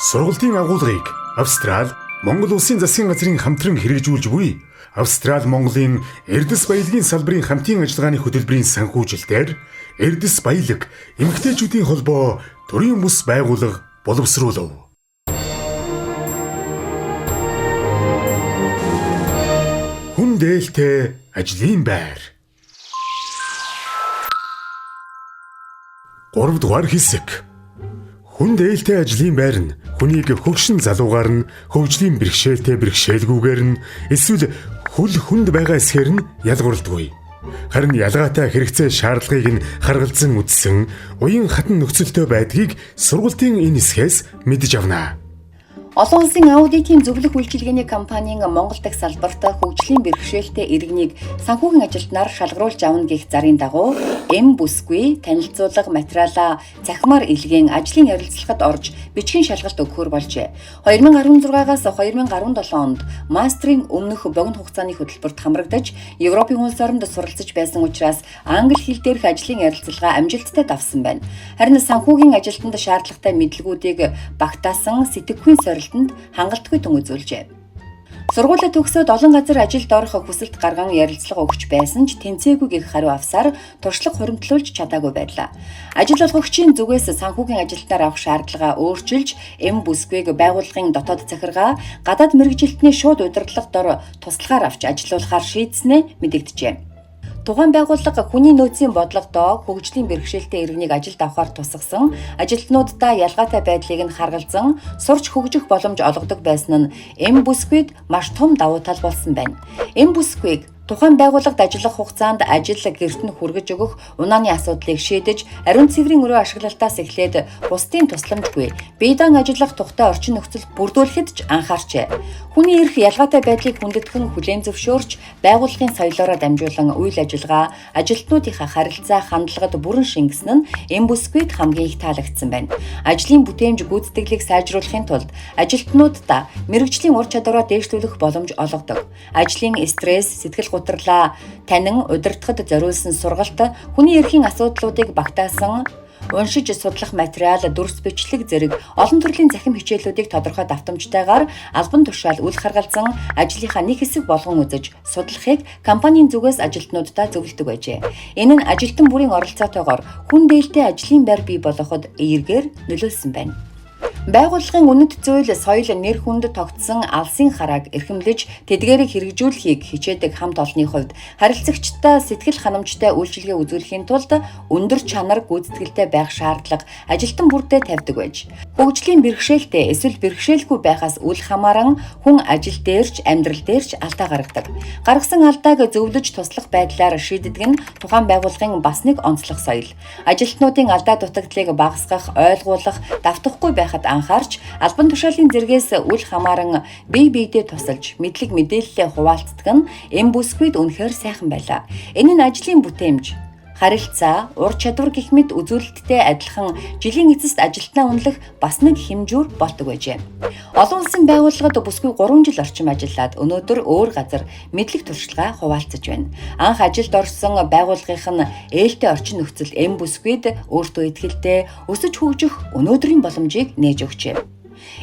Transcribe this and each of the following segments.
Сургалтын агуулгыг Австрал, Монгол Улсын засгийн газрын хамтран хэрэгжүүлж буй Австрал Монголын Эрдэс баялагын салбарын хамтын ажиллагааны хөтөлбөрийн санхүүжилтээр Эрдэс баялаг эмэгтэйчүүдийн холбоо төрийн бүс байгууллага боловсруулав. Хүн дээлтэй ажлын байр. 3 дугаар хэсэг. Хүн дээлтэй ажлын байр нь хүнийг хөгшин залуугаар нь, хөгжлийн бэрхшээлтэй бэрхшээлгүйгээр нь, эсвэл хөл хүнд байгаа эсгээр нь ялгуурлдаггүй. Харин ялгаатай хэрэгцээ шаардлагыг нь харгалзан үзсэн уян хатан нөхцөлтэй байдгийг сургалтын энэ хэсгээс мэдэж авна. Олон улсын аудитын зөвлөх үйлчилгээний компанийн Монгол дахь салбарт хөгжлийн бэрхшээлтэй иргэнийг санхүүгийн ажилтнаар шалгаруулж авна гэх зарын дагуу эм бүсгүй танилцуулга материалаа цахимаар илгээн ажлын ярилцлагад орж бичгийн шалгалт өгөхөөр болжээ. 2016-аас 2017 онд мастрын өмнөх богино хугацааны хөтөлбөрт хамрагдаж Европын улс оронд суралцж байсан учраас англи хэл дээрх ажлын ярилцлага амжилттай давсан байна. Харин санхүүгийн ажилтнанд шаардлагатай мэдлэгүүдийг багтаасан сэтгэхүйн сорилтонд хангалтгүй түн үзүүлжээ. Сургуулиа төгсөөд олон газар ажилд орох хүсэлт гарган ярилцлага өгч байсан ч тэнцээгүй гэх хариу авсаар туршлага хуримтлуулж чадаагүй байлаа. Ажил олгогчийн зүгээс санхүүгийн ажилтнаар авах шаардлага өөрчилж, эм бүсгүйг байгууллагын дотоод захиргаа, гадаад мэргэжилтний шууд удирдлага дор туслахаар авч ажилуулахаар шийдснээ мэдэгджээ. Тухайн байгууллага хүний нөөцийн бодлогодоо хөгжлийн бэрхшээлтэй иргэнийг ажилд авахар тусгасан ажилтнууддаа ялгаатай байдлыг нь харгалзан сурч хөгжих боломж олгодог байсан нь эм бүсгүйд маш том давуу тал болсон байна. Эм бүсгүйг тухайн байгууллагад ажиллах хугацаанд ажил гэрт нь хүргэж өгөх унааны асуудлыг шийдэж, ариун цэврийн өрөө ашиглалтаас эхлээд бусдын тусламжгүй бие даан ажиллах тухтай орчин нөхцөл бүрдүүлэхэд ч анхаарчээ. Хүний эрх ялгаатай байдлыг хүндэтгэн хүлээн зөвшөөрч, байгууллагын соёлоороо дамжуулан үйл ажиллагаа, ажилтнуудынхаа харилцаа, хандлагад бүрэн шингэсэн нь эм бүсгүйд хамгийн их таалагдсан байна. Ажлын бүтээмж гүйцэтгэлийг сайжруулахын тулд ажилтнууддаа мэргэжлийн ур чадвараа дээшлүүлэх боломж олгодог. Ажлын стресс, сэтгэл гутралаа танин удирдахад зориулсан сургалт, хүний эрхийн асуудлуудыг багтаасан уншиж судлах материал, дүрс бичлэг зэрэг олон төрлийн захим хичээлүүдийг тодорхой давтамжтайгаар албан тушаал үл харгалзан ажлынхаа нэг хэсэг болгон үзэж судлахыг компанийн зүгээс ажилтнууддаа зөвлөдөг байжээ. Энэ нь ажилтан бүрийн оролцоотойгоор хүн дээлтэй ажлын байр бий болгоход эергээр нөлөөлсөн байна. Байгууллагын үнэт зүйл, соёл, нэр хүнд тогтсон алсын харааг эрхэмлэж тэдгээрийг хэрэгжүүлэхийг хичээдэг хамт олонны хувьд харилцагчдаа сэтгэл ханамжтай үйлчилгээ үзүүлэхийн тулд өндөр чанар гүйцэтгэлтэй байх шаардлага ажилтан бүрдээ тавьдаг байж. Хөгжлийн бэрхшээлтэй эсвэл бэрхшээлгүй байхаас үл хамааран хүн ажил дээр ч амьдрал дээр ч алдаа гаргадаг. Гаргасан алдааг зөвлөж туслах байдлаар шийддэг нь тухайн байгууллагын бас нэг онцлог соёл. Ажилтнуудын алдаа дутагдлыг багасгах, ойлгуулах, давтахгүй байхад анхаарч албан тушаалын зэргээс үл хамааран бие биедээ тусалж мэдлэг мэдээллээ хуваалцдаг нь эм бүсгүйд үнэхээр сайхан байлаа. Энэ нь ажлын бүтээмж, харилцаа, ур чадвар гэх мэт үзүүлэлттэй адилхан жилийн эцэст ажилтнаа үнэлэх бас нэг хэмжүүр болдог байжээ. Олон улсын байгууллагад бүсгүй 3 жил орчим ажиллаад өнөөдөр өөр газар мэдлэг туршлагаа хуваалцаж байна. Анх ажилд орсон байгууллагынх нь ээлтэй орчин нөхцөл эм бүсгүйд өөртөө итгэлтэй өсөж хөгжих өнөөдрийн боломжийг нээж өгчээ.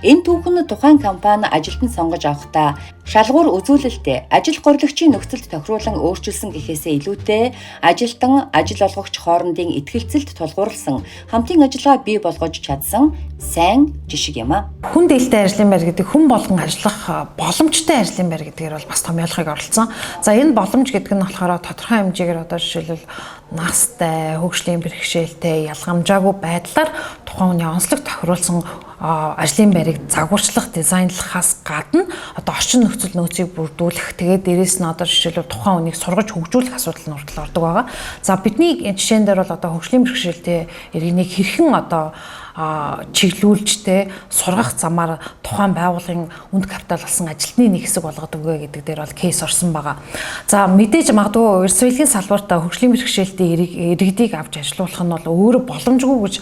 Энэ түүх нь тухайн компани ажилтан сонгож авахдаа шалгуур үзүүлэлтээ ажил горилагчийн нөхцөлд тохируулан өөрчилсөн гэхээсээ илүүтэй ажилтан ажил олгогч хоорондын итгэлцэлд тулгуурласан хамтын ажиллагаа бий болгож чадсан сайн жишг юм а. Хүн дээлтэй ажлын байр гэдэг хүн болгон ажиллах боломжтой ажлын байр гэдгээр бол бас томьёолохыг оролцсон. За энэ боломж гэдэг нь болохоор тодорхой хэмжээгээр одоо жишээлбэл настай, хөгжлийн бэрхшээлтэй, ялгамжаагүй байдлаар тухайн хүний онцлог тохируулсан ажлын байрыг загварчлах, дизайнлахаас гадна одоо орчин нөхцөл нөөцийг бүрдүүлэх, тэгээд дээрэс нь одоо жишээлбэл тухайн хүнийг сургаж хөгжүүлэх асуудал нь хүртэл ордог байгаа. За бидний жишээн дээр бол одоо хөгжлийн бэрхшээлтэй иргэнийг хэрхэн одоо чиглүүлж те сургах замаар тухайн байгууллагын үнд капитал болсон ажилтны нэг хэсэг болгодог вэ гэдэг дээр бол кейс орсон байгаа. За мэдээж магадгүй эрс баялагын салбарт хөгжлийн бэрхшээлтэй иргэдийг авч ажилуулах нь бол өөрөө боломжгүй гэж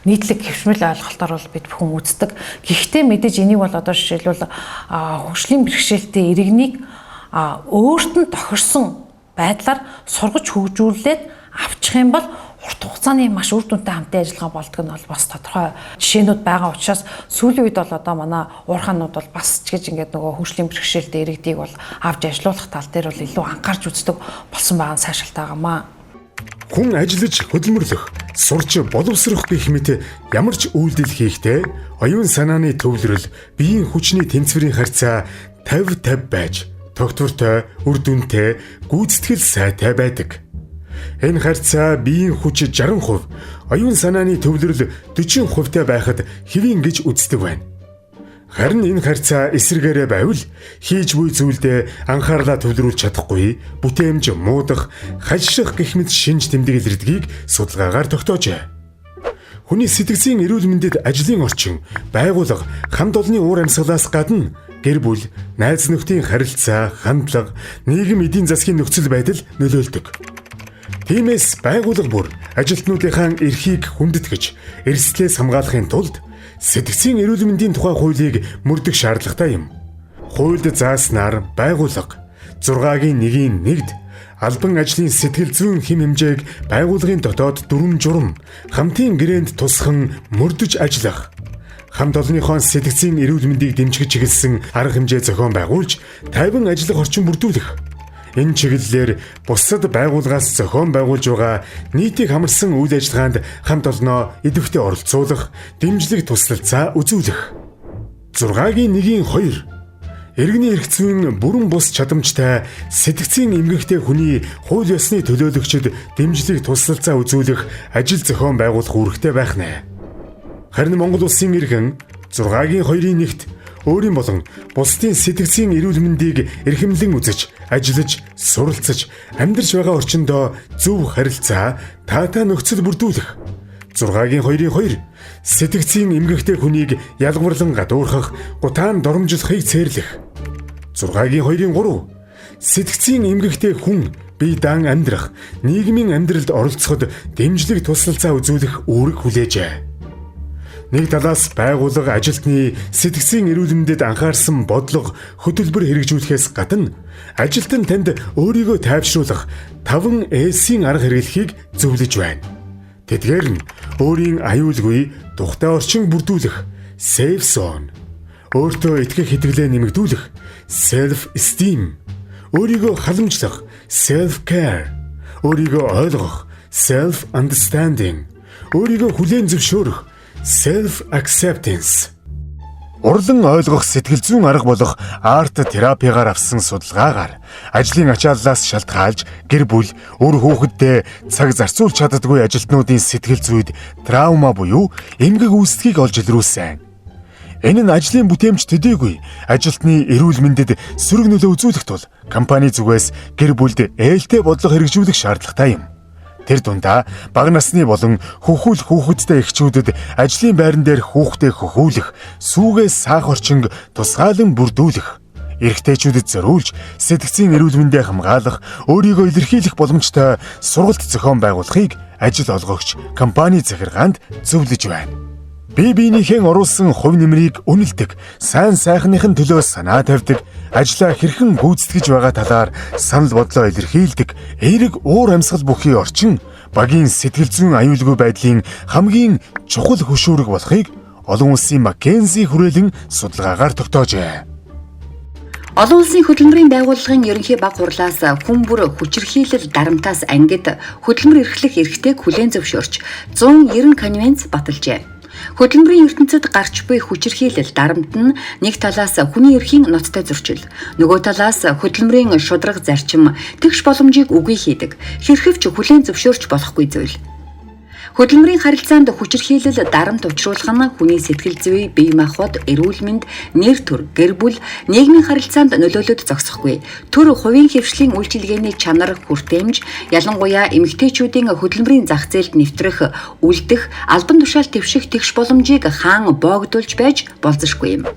нийтлэг хэвшмэл ойлголтоор бол бид бүхэн үздэг. Гэхдээ мэдээж энийг бол одоо жишээлбэл хөгжлийн бэрхшээлтэй иргэнийг өөрт нь тохирсон байдлаар сургаж хөгжүүлээд авчих юм бол урт хугацааны маш үр дүнтэй хамтын ажиллагаа болдог нь бол бас тодорхой жишээнүүд байгаа учраас сүүлийн үед бол одоо манай уурхаанууд бол бас ч гэж ингээд нөгөө хөгжлийн бэрхшээлтэй иргэдийг бол авч ажилуулах тал дээр бол илүү анхаарч үздэг болсон байгаа нь сайшаалтай байгаа маа. Хүн ажиллаж хөдөлмөрлөх, сурч боловсрох гэх мэт ямар ч үйлдэл хийхдээ оюун санааны төвлөрөл, биеийн хүчний тэнцвэрийн харьцаа 50-50 байж тогтвортой, үр дүнтэй, гүйцэтгэл сайтай байдаг. Энэ харьцаа биеийн хүч 60%, оюун санааны төвлөрөл 40% та байхад хэвийн гэж үздэг байна. Харин энэ харьцаа эсрэгээрээ байвал хийж буй зүйлдээ анхаарлаа төвлөрүүлж чадахгүй, бүтээмж муудах, хальшрах гэх мэт шинж тэмдэг илэрдгийг судалгаагаар тогтоожээ. Хүний сэтгэцийн эрүүл мэндэд ажлын орчин, байгууллага, хамт олонны уур амьсгалаас гадна гэр бүл, найз нөхдийн харилцаа, хандлага, нийгэм эдийн засгийн нөхцөл байдал нөлөөлдөг. Тиймээс байгууллага бүр ажилтнуудынхаа эрхийг хүндэтгэж, эрсдлээс хамгаалахын тулд сэтгэцийн эрүүл мэндийн тухай хуулийг мөрдөх шаардлагатай юм. Хуульд зааснаар байгууллага 6-гийн 1-ийн 1-д албан ажлын сэтгэл зүйн хэм хэмжээг байгууллагын дотоод дүрэм журам хамтын гэрээнд тусхан мөрдөж ажиллах, хамт олонныхоо сэтгэцийн эрүүл мэндийг дэмжих чиглэсэн арга хэмжээ зохион байгуулж тайван ажиллах орчин бүрдүүлэх. Энэ чиглэлээр бусад байгууллагаас зохион байгуулж байгаа нийтийг хамарсан үйл ажиллагаанд хамт олноо идэвхтэй оролцуулах, дэмжлэг туслалцаа үзүүлэх. 6-гийн 1-ийн 2 Иргэний эрх зүйн бүрэн бус чадамжтай сэтгэцийн эмгэгтэй хүний хууль ёсны төлөөлөгчид дэмжлэг туслалцаа үзүүлэх ажил зохион байгуулах үүрэгтэй байх нэ. Харин Монгол улсын иргэн 6-гийн 2-ын 1-т өөрийн болон бусдын сэтгэцийн эрүүл мэндийг эрхэмлэн үзэж, ажиллаж, суралцаж, амьдарч байгаа орчиндөө зөв харилцаа, таатай нөхцөл бүрдүүлэх. 6-гийн 2-ын 2 сэтгэцийн эмгэгтэй хүнийг ялгаварлан гадуурхах, гутаан доромжлохыг цээрлэх. 6-гийн 2-ын 3 сэтгэцийн эмгэгтэй хүн бие даан амьдрах, нийгмийн амьдралд оролцоход дэмжлэг туслалцаа үзүүлэх үүрэг хүлээжээ. Нэг талаас байгууллага ажилтны сэтгэцийн эрүүл мэндэд анхаарсан бодлого хөтөлбөр хэрэгжүүлэхээс гадна ажилтан танд өөрийгөө тайвшруулах 5 S-ийн арга хэрэглэхийг зөвлөж байна. Тэдгээр нь өөрийн аюулгүй тухтай орчин бүрдүүлэх safe zone, өөртөө итгэх итгэлээ нэмэгдүүлэх self esteem, өөрийгөө халамжлах self care, өөрийгөө ойлгох self understanding, өөрийгөө хүлээн зөвшөөрөх self acceptance. Урлан ойлгох сэтгэл зүйн арга болох арт терапигаар авсан судалгаагаар ажлын ачааллаас шалтгаалж гэр бүл, үр хүүхэдтэй цаг зарцуулж чаддаггүй ажилтнуудын сэтгэл зүйд травма буюу эмгэг үүсдэгийг олж илрүүлсэн. Энэ нь ажлын бүтээмж төдийгүй ажилтны эрүүл мэндэд сөрөг нөлөө үзүүлэх тул компани зүгээс гэр бүлд ээлтэй бодлого хэрэгжүүлэх шаардлагатай юм. Тэр дундаа бага насны болон хөхүүл хүүхэдтэй эхчүүдэд ажлын байран дээр хүүхдээ хөхүүлэх, сүүгээ саах орчинг тусгаалan бүрдүүлэх, эрэгтэйчүүдэд зориулж сэтгэцийн эрүүл мэндээ хамгаалах, өөрийгөө илэрхийлэх боломжтой сургалт зохион байгуулахыг ажил олгогч компани захиргаанд зөвлөж байна. Бие биенийхээ оруулсан хувь нэмрийг үнэлдэг, сайн сайхныхын төлөө санаа тавьдаг, ажлаа хэрхэн гүйцэтгэж байгаа талаар санал бодлоо илэрхийлдэг, эерэг уур амьсгал бүхий орчин багийн сэтгэл зүйн аюулгүй байдлын хамгийн чухал хөшүүрэг болохыг олон улсын McKinsey хүрээлэн судалгаагаар тогтоожээ. Олон улсын хөдөлмөрийн байгууллагын ерөнхий баг хурлаас хүн бүр хүчирхийлэл дарамтаас ангид хөдөлмөр эрхлэх эрхтэйг хүлээн зөвшөөрч 190 конвенц баталжээ. Хөдөлмөрийн ертөнцид гарч буй хүчирхийлэл дарамт нь нэг талаас хүний эрхийн ноцтой зөрчил, нөгөө талаас хөдөлмөрийн шударга зарчим тэгш боломжийг үгүй хийдэг, хэрхэвч хүлээн зөвшөөрч болохгүй зүйл. Хөдөлмөрийн харилцаанд хүчирхийлэл дарамт учруулах нь хүний сэтгэл зүй, бие махбод, эрүүл мэнд, нэр төр, гэр бүл, нийгмийн харилцаанд нөлөөлөд зогсохгүй. Төр хувийн хэвшлийн үйлчилгээний чанар, хүртээмж, ялангуяа эмэгтэйчүүдийн хөдөлмөрийн зах зээлд нэвтрэх, үлдэх, албан тушаал дэвших тэгш боломжийг хаан боогдуулж байж болзошгүй юм.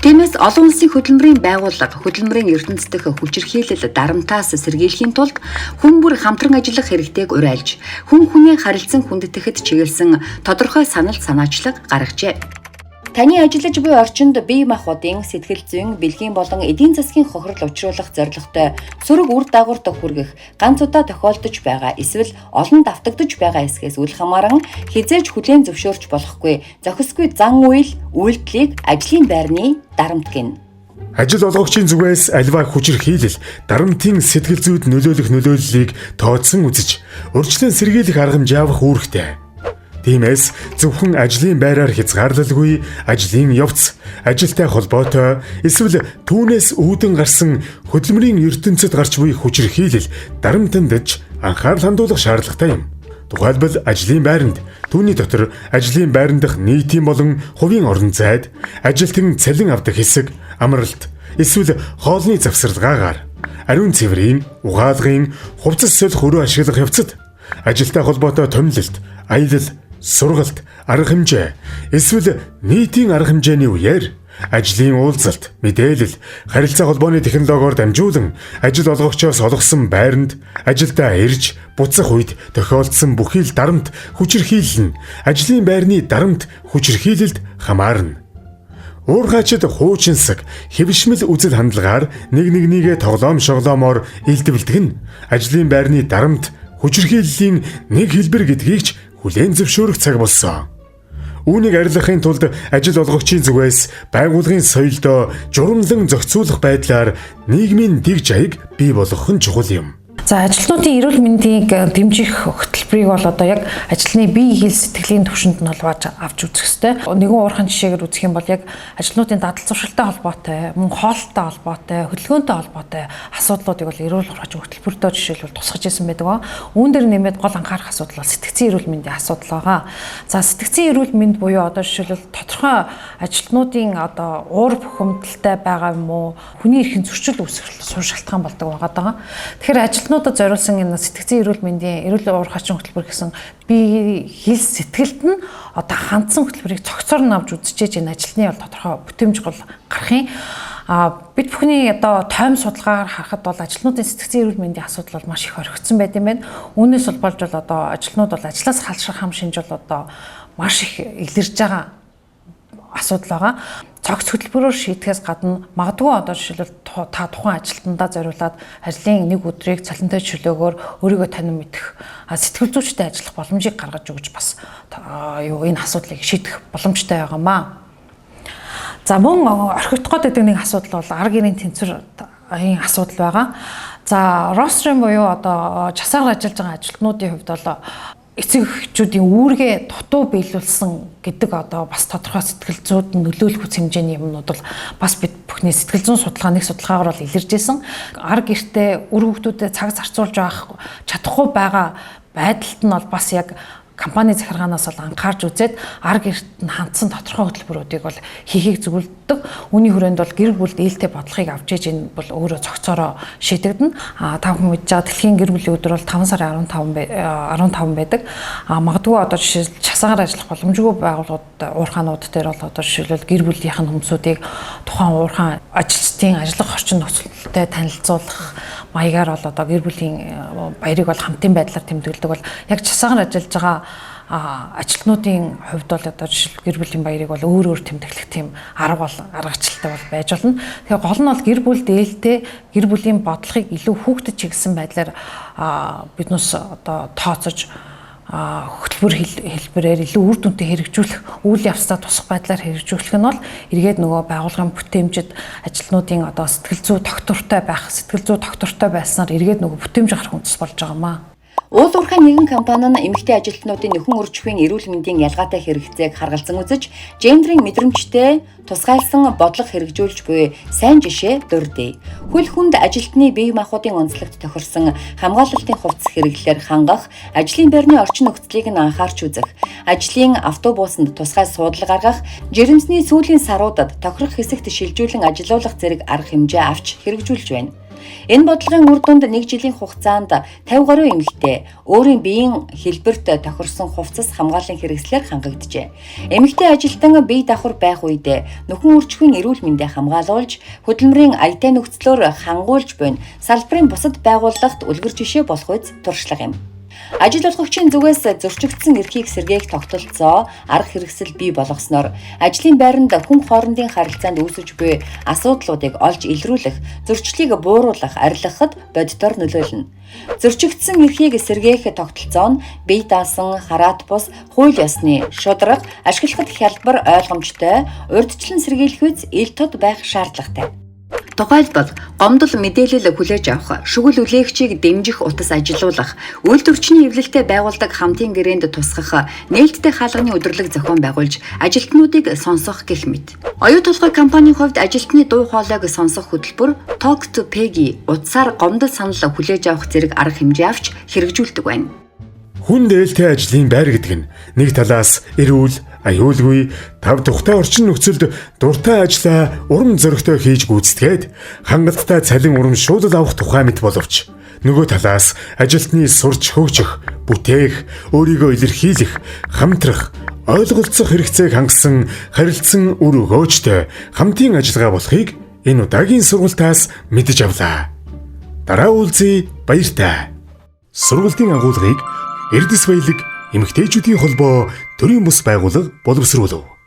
Тиймээс олон улсын хөдөлмөрийн байгууллага хөдөлмөрийн ертөнц дэх хүчирхийлэл дарамтаас сэргийлэхийн тулд хүн бүр хамтран ажиллах хэрэгтэйг уриалж, хүн хүнээ харилцан хүндэтгэхэд чиглэсэн тодорхой санал санаачлаг гаргажээ. Таны ажиллаж буй орчинд бие махбодын, сэтгэл зүйн, бэлгийн болон эдийн засгийн хохирол учруулах зорилготой сөрөг үр дагаварт хүргэх ганц удаа тохиолдож байгаа эсвэл олон давтагдаж байгаа эсхээс үл хамааран хэзээ ч хүлээн зөвшөөрч болохгүй зохисгүй зан үйл үйлдэлийг ажлын байрны дарамт гэнэ. Ажил олгогчийн зүгээс аливаа хүчирхийлэл дарамтын сэтгэл зүйд нөлөөлөх нөлөөллийг тооцсон үзэж урьдчилан сэргийлэх арга хэмжээ авах үүрэгтэй. Тиймээс зөвхөн ажлын байраар хязгаарлалгүй ажлын явц, ажилтай холбоотой эсвэл түүнээс үүдэн гарсан хөдөлмөрийн ертөнцид гарч буй хүчирхийлэл дарамтанд анхаарал хандуулах шаардлагатай юм. Тухайлбал ажлын байранд, түүний дотор ажлын байран дахь нийтийн болон хувийн орон зайд ажилтан цалин авдаг хэсэг, амралт эсвэл хоолны завсарлагаагаар ариун цэврийн, угаалгын, хувцас солих өрөө ашиглах явцад ажилтай холбоотой томилолт, аялал, сургалт, арга хэмжээ эсвэл нийтийн арга хэмжээний үеэр ажлын уулзалт, мэдээлэл, харилцаа холбооны технологиор дамжуулан ажил олгогчоос олгосон байранд ажилдаа ирж буцах үед тохиолдсон бүхий л дарамт хүчирхийлэл нь ажлын байрны дарамт хүчирхийлэлд хамаарна. Уурхайчид хуучинсаг, хэвшмэл үзэл хандлагаар нэг нэгнийгээ тоглоом шоглоомоор илдэвлдэг нь ажлын байрны дарамт хүчирхийллийн нэг хэлбэр гэдгийг ч хүлээн зөвшөөрөх цаг болсон. Үүнийг арилгахын тулд ажил олгогчийн зүгээс байгууллагын соёлдоо журамлан зохицуулах байдлаар нийгмийн дэг жаяг бий болгох нь чухал юм. За, ажилтнуудын эрүүл мэндийг дэмжих хөтөлбөрийг бол одоо яг ажилтны бие хэл сэтгэлийн түвшинд нь бол авч үзэх ёстой. Нэгэн уурхайн жишээгээр үзэх юм бол яг ажилтнуудын дадал зуршилтай холбоотой, мөн хоолтой холбоотой, хөдөлгөөнтэй холбоотой асуудлуудыг бол эрүүл хуурхаачин хөтөлбөртөө жишээлбэл тусгаж ирсэн байдаг. Үүн дээр нэмээд гол анхаарах асуудал бол сэтгцийн эрүүл мэндийн асуудал байгаа. За, сэтгцийн эрүүл мэнд буюу одоо жишээлбэл тодорхой ажилтнуудын одоо уур бухимдалтай байгаа юм уу, хүний эрхийн зөрчил үүсгэх сур шалтгаан болдог байгаа даа. Тэгэхээр ажилтнуудад зориулсан энэ сэтгцийн эрүүл мэндийн эрүүл уурхаачин хөтөлбөр гэсэн бие хэл сэтгэлд нь одоо хандсан хөтөлбөрийг цогцоор нь авч үзчихэж энэ ажилтны бол тодорхой бүтээмж гол гарах юм. Бид бүхний одоо тойм судалгаагаар харахад бол ажилтнуудын сэтгцийн эрүүл мэндийн асуудал бол маш их орхигдсон байт юм байна. Үүнээс бол болж бол одоо ажилтнууд бол ажлаас халшрах хам шинж бол одоо маш их илэрж байгаа асуудал байгаа. Цогц хөтөлбөрөөр шийдэхээс гадна магадгүй одоо жишээлбэл та тухайн ажилтнандаа зориулаад ажлын нэг өдрийг цалинтай чөлөөгөөр өөрийгөө танин мэдэх, сэтгэл зүйчтэй ажиллах боломжийг гаргаж өгч бас юу энэ асуудлыг шийдэх боломжтой байгаа маа. За, мөн орхигдох гэдэг нэг асуудал бол ар гэрийн тэнцвэр энэ асуудал байгаа. За, рострим буюу одоо часаар ажиллаж байгаа ажилтнуудын хувьд бол эцэг эхчүүдийн үүргээ дутуу биелүүлсэн гэдэг одоо бас тодорхой сэтгэл зүйд нөлөөлөх хэмжээний юмнууд бол бас бид бүхний сэтгэл зүйн судалгаа нэг судалгаагаар бол илэрж исэн. Ар гэртээ үр хүүхдүүдэд цаг зарцуулж байх чадахгүй байгаа байдалд нь бол бас яг компани захиргаанаас бол анхаарч үзээд ар гэрт нь хандсан тодорхой хөтөлбөрүүдийг бол хийхийг зөвлөдөг. Үүний хүрээнд бол гэр бүлд ээлтэй бодлогыг авч ээж энэ бол өөрөө цогцоороо шийдэгдэнэ. Та бүхэн мэдж байгаа дэлхийн гэр бүлийн өдөр бол 5 сарын 15 байдаг. Магадгүй одоо жишээл часаагаар ажиллах боломжгүй байгууллагууд уурхаанууд дээр бол одоо жишээлбэл гэр бүлийнх нь хүмүүсүүдийг тухайн уурхаан ажилчдын ажиллах орчин нөхцөлтэй танилцуулах маягаар бол одоо гэр бүлийн баярыг бол хамтын байдлаар тэмдэглэдэг бол яг часаагаар ажиллаж байгаа ажилтнуудын хувьд бол одоо жишээл гэр бүлийн баярыг бол өөр өөр тэмдэглэх тийм арга бол аргачлалтай бол байж болно. Тэгэхээр гол нь бол гэр бүл дээлтэй гэр бүлийн бодлогыг илүү хүүхдэд чиглэсэн байдлаар биднээс одоо тооцож хөтөлбөр хэлбэрээр илүү үр дүнтэй хэрэгжүүлэх үйл явцдаа тусах байдлаар хэрэгжүүлэх нь бол эргээд нөгөө байгууллагын бүтээмжид ажилтнуудын одоо сэтгэл зүй тогтвортой байх, сэтгэл зүй тогтвортой байснаар эргээд нөгөө бүтээмж гарах үндэс болж байгаа юм аа. Уул уурхай нэгэн компани нь эмэгтэй ажилтнуудын нөхөн үржихийн эрүүл мэндийн ялгаатай хэрэгцээг харгалзан үзэж, гендрийн мэдрэмжтэй тусгайлсан бодлого хэрэгжүүлж буй сайн жишээ дурдъя. Хөл хүнд ажилтны бие махбодын онцлогт тохирсон хамгаалалтын хувцас хэрэглэлээр хангах, ажлын байрны орчин нөхцөлийг нь анхаарч үзэх, ажлын автобусанд тусгай суудал гаргах, жирэмсний сүүлийн саруудад тохирох хэсэгт шилжүүлэн ажилуулах зэрэг арга хэмжээ авч хэрэгжүүлж байна. Энэ бодлогын үр дүнд нэг жилийн хугацаанд 50 гаруй эмэгтэй өөрийн биеийн хэлбэрт тохирсон хувцас хамгааллын хэрэгслээр хангагджээ. Эмэгтэй ажилтан бие давхар байх үедээ нөхөн үржихийн эрүүл мэндээ хамгаалуулж, хөдөлмөрийн аятай нөхцлөөр хангуулж буй салбарын бусад байгууллагт үлгэр жишээ болох үз туршлага юм. Ажил олгогчийн зүгээс зөрчигдсөн эрхийг сэргээх тогтолцоо, арга хэрэгсэл бий болгосноор ажлын байранд хүн хоорондын харилцаанд үүсэж буй асуудлуудыг олж илрүүлэх, зөрчлийг бууруулах, арилгахад бодитоор нөлөөлнө. Зөрчигдсөн эрхийг сэргээх тогтолцоо нь бие даасан, хараат бус, хууль ёсны, шударга, ашиглахад хялбар, ойлгомжтой, урьдчилан сэргийлэх үз ил тод байх шаардлагатай. Тухайлбал, гомдол мэдээлэл хүлээж авах, шүгэл үлээгчийг дэмжих утас ажилуулах, үйлдвэрчний эвлэлтэд байгуулдаг хамтын гэрээнд тусгах, нээлттэй хаалганы өдөрлөг зохион байгуулж, ажилтнуудыг сонсох гэх мэт. Оюу толгой компанийн хувьд ажилтны дуу хоолойг сонсох хөтөлбөр Talk to Peggy утсаар гомдол санал хүлээж авах зэрэг арга хэмжээ авч хэрэгжүүлдэг байна. Хүн дээлтэй ажлын байр гэдэг нь нэг талаас эрүүл, аюулгүй, тав тухтай орчин нөхцөлд дуртай ажлаа урам зоригтой хийж гүйцэтгээд хангалттай цалин урамшуулал авах тухай мэт боловч нөгөө талаас ажилтны сурч хөгжих, бүтээх, өөрийгөө илэрхийлэх, хамтрах, ойлголцох хэрэгцээг хангасан харилцан үр өгөөжтэй хамтын ажиллагаа болохыг энэ удаагийн сургалтаас мэдэж авлаа. Дараа уулзъя, баяртай. Сургалтын агуулгыг Эрдэс баялаг эмэгтэйчүүдийн холбоо төрийн бус байгууллага боловсруулав.